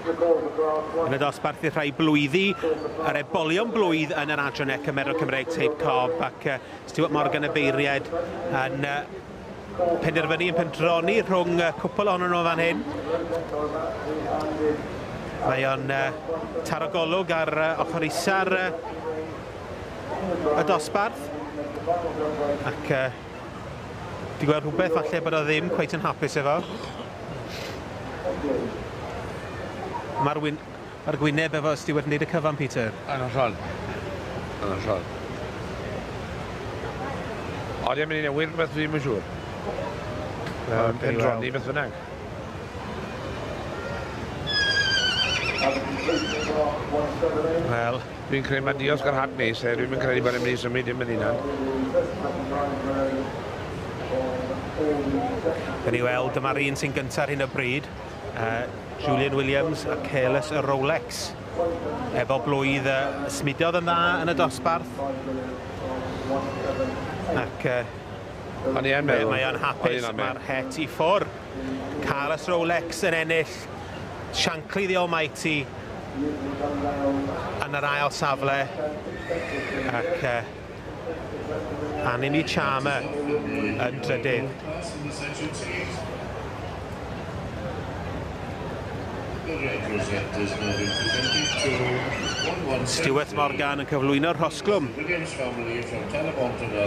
Yn y dosbarth i'r rhai blwyddi, yr ebolion blwydd yn yr adran Cymero Cymreig Teip Cob, ac Stuart Morgan y beiriad yn penderfynu yn pendroni rhwng cwpl ohonyn nhw fan hyn. Mae o'n taro golwg ar ochr isa'r y dosbarth, ac di gweld rhywbeth falle bod o ddim cweit yn hapus efo. Mae'r mae'r gwyneb efo Stuart yn neud y cyfan, Peter. Yn hollol. Yn hollol. Ond i'n mynd i newid rhywbeth, dwi'n yn siŵr. Mae'n pendroni beth bynnag. Wel, Dwi'n credu mae diosg ar hat neis, e. Dwi'n credu bod e'n mynd i symud dim yn hunan. Gawn ni weld, dyma'r un sy'n gyntaf ar hyn o bryd. Julian Williams a Careless y Rolex. Efo blwydd smudodd yn dda yn y dosbarth. Ac O'n i yn meddwl. Mae o'n hapus, mae'r het i ffwr. Careless Rolex yn ennill. Shankly the Almighty yn yr ail safle. Ac Anime Charmer yn drydydd. Stuart Morgan yn cyflwyno'r rhosglwm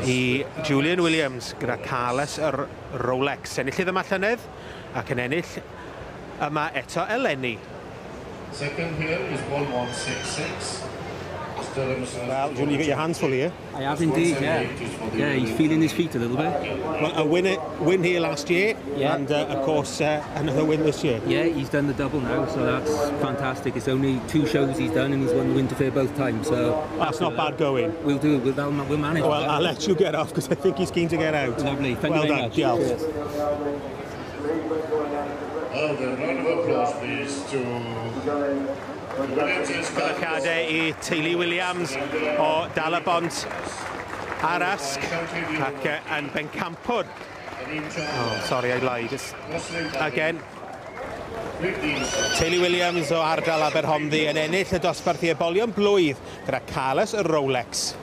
i Julian Williams gyda Carles yr Rolex. Enillydd yma llynedd ac yn ennill yma eto eleni. Second here is 1166. Well, Julian, you got your hands full here. I have indeed, yeah. Yeah, he's feeling his feet a little bit. Well, a win here last year, yeah. And of course another win this year. Yeah, he's done the double now, so that's fantastic. It's only 2 shows he's done, and he's won the Winter Fair both times. So that's not bad going. We'll do. We'll manage. Well, I'll let you get off because I think he's keen to get out. Lovely. Thank you very much. Well done. Well then, round of applause, please, to Cyfeiriadau i teulu Williams o Dalybont ar Asg ac yn bencampwr. Oh, sorry, I lied. It's, again, teulu Williams o ardal Aberhonddu yn ennill y dosbarth i ebolion blwydd gyda Carles y Rolex.